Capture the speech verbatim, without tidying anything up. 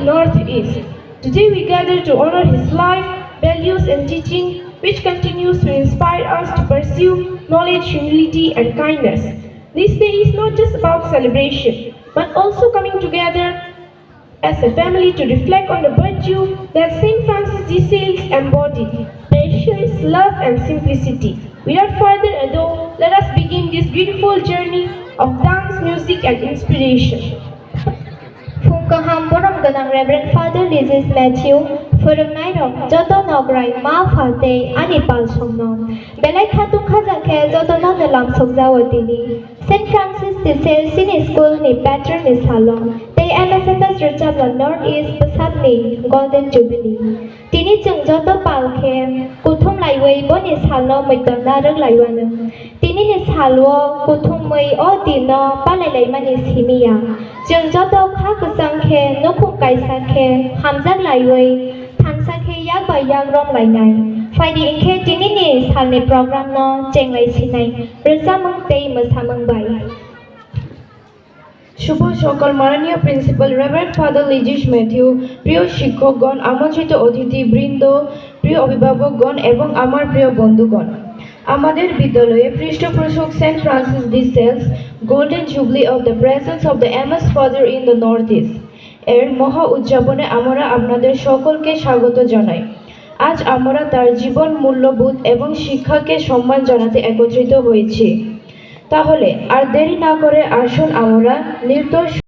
Northeast. Today we gather to honor his life, values, and teaching, which continues to inspire us to pursue knowledge, humility, and kindness. This day is not just about celebration, but also coming together as a family to reflect on the virtue that Saint Francis de Sales embodied: patience, love, and simplicity. Without further ado, let us begin this beautiful journey of dance, music, and inspiration. Phung kaham borom gwnang Reverend Father Lizis Matthew, phwrwngnairok, joto nograi, ma, pha tei ani palsongno. Belai khatung khaja khe jotono no lamsokjao tini. Saint Francis de Sales chini school ni patron ni salo, tei M S F S rwchapla North East bwsakni Golden Jubilee. Tini chwng joto pal khe kuthum laiwi boni salno muitorna rwk laiwano. Tini ni salo kuthumwi o dino palai laimani simi ya. Chwng joto kha kwchang khe nukhung kaisa khe hamjak laiwi thansa khe yak bai yak rom lainai. Phaidi hinkhe tini ni salni program no chenglai sinai rwchapmung tei mwsamung bai. শুভ সকাল মাননীয় principal reverend father লিজিস ম্যাথিউ, প্রিয় শিক্ষকগণ, আমন্ত্রিত অতিথিবৃন্দ, প্রিয় অভিভাবকগণ এবং আমার প্রিয় বন্ধুগণ। আমাদের বিদ্যালয়ে পৃষ্ঠপোষক Saint Francis de Sales Golden Jubilee of the Presence of the M S Father in the Northeast এর মহা উদযাপনে আমরা আপনাদের সকলকে স্বাগত জানাই। আজ আমরা তার জীবন মূল্যবোধ এবং শিক্ষাকে সম্মান জানাতে একত্রিত হয়েছি। তাহলে আর দেরি না করে আসুন আমরা নৃত্য